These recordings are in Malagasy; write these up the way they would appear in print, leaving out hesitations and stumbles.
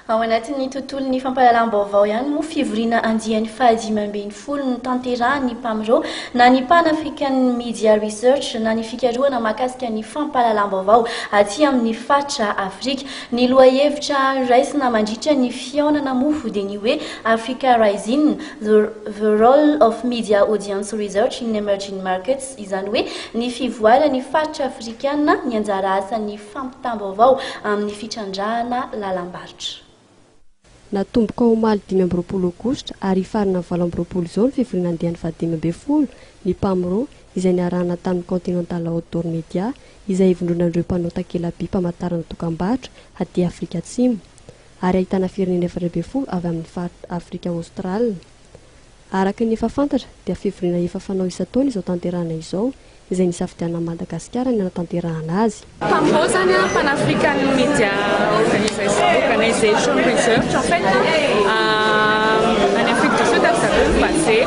Ao anatin'ny tontolon'ny fampahalalam-baovao ihany moa, fivoriana andiany faha-15 notanterahin'ny PAMRO na ny Pan African Media Research na ny fikarohana mahakasika ny fampahalalam-baovao aty amin'ny faritra Afrika. Ny lohahevitra raisina mandritra ny fihaonana moa dia ny hoe Africa Rising, The Role of Media Audience Research in Emerging Markets, izany hoe ny fivoaran'ny faritra afrikana, ny anjara asan'ny fampitam-baovao amin'ny fitrandrahana lalam-barotra. Natomboka omaly 25 aogositra ary hifarana ny 28 izao ny fivoriana andiany faha-15 ny Pamro izay niarahana tamin'ny Continental Outdoor Media izay ivondronan'ireo mpanao takela-by mpamantarana dokambarotra aty Afrika Atsimo ary ahitana firenena 14 avy amin'ny faritra Afrika Aostral. Araka ny efa fantatra dia fivoriana efa fanao isan-taona izao tanterahana izao izay nisafidianan'i Madagasikara ny hanatanterahana azy. PAMRO zany an, Pan African Media Organization Research en fait any Afrique du Sud ry zareo no basé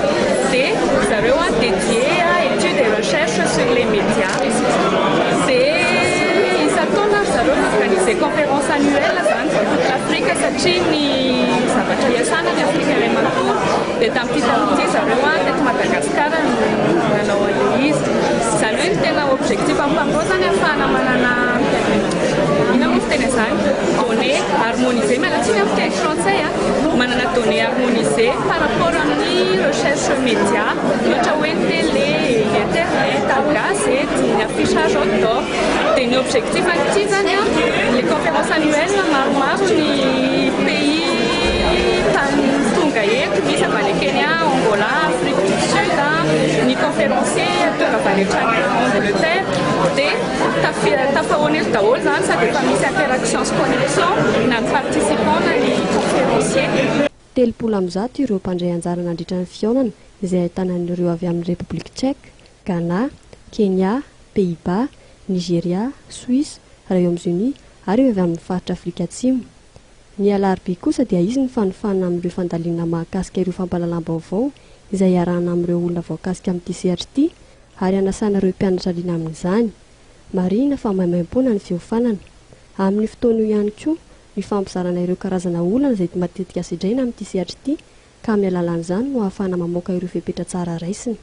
dia zareo an dédié à études et recherches sur les médias dia isan-taona ry zareo mi-organiser conférence annuelle zany dans toute l'Afrique satria ny zavatra iasana ny Afrika iray manontolo dia tamin'ity taona ity zareo an teto Madagasikara no nanao an'ilay izy. Izany hoe ny tena objectif amin'ny PAMRO izany ahafahana manana inona moa fiteny an'izany données harmonisées, miala tsiny amin'ny fiteny frantsay a, manana données harmonisées par rapport amin'ny recherche média ohatra hoe ny télé, ny internet, ny gazety, ny affichage outdoor. Dia ny objectif an'ity izany an, ilay conférence annuelle maromaro ny pays tany tonga eto, misy avy any Kenya, Angola, Afrique du Sud, ny conférencier tonga avy any hatrany Angleterre, dia tafahoana eto daholo izany sady efa misy interaction sy connexion na ny participant na ny conférencier. 130 ireo mpandray anjara nandritra ny fihaonana izay ahitana an'ireo avy amin'ny République Tchèque, Ghana, Kenya, Pays-Bas, Nigeria, Suisse, Royaumes-Unis ary ireo avy amin'ny faritra Afrika Atsimo. Ny alarobia kosa dia hisy ny fanofanana amin'ireo fandalinana mahakasika ireo fampahalalam-baovao izay iarahana amin'ireo olona voakasika amin'ity sehatra ity ary hanasana ireo mpianatra liana amin'izany. Marihina fa maimaimpoana ny fiofanana. Amin'io fotoana io ihany koa ny fampizarana ireo karazana olana izay matetika sedraina amin'ity sehatra ity ka amin'ny alalan'izany no ahafahana mamoaka ireo fepetra tsara raisina.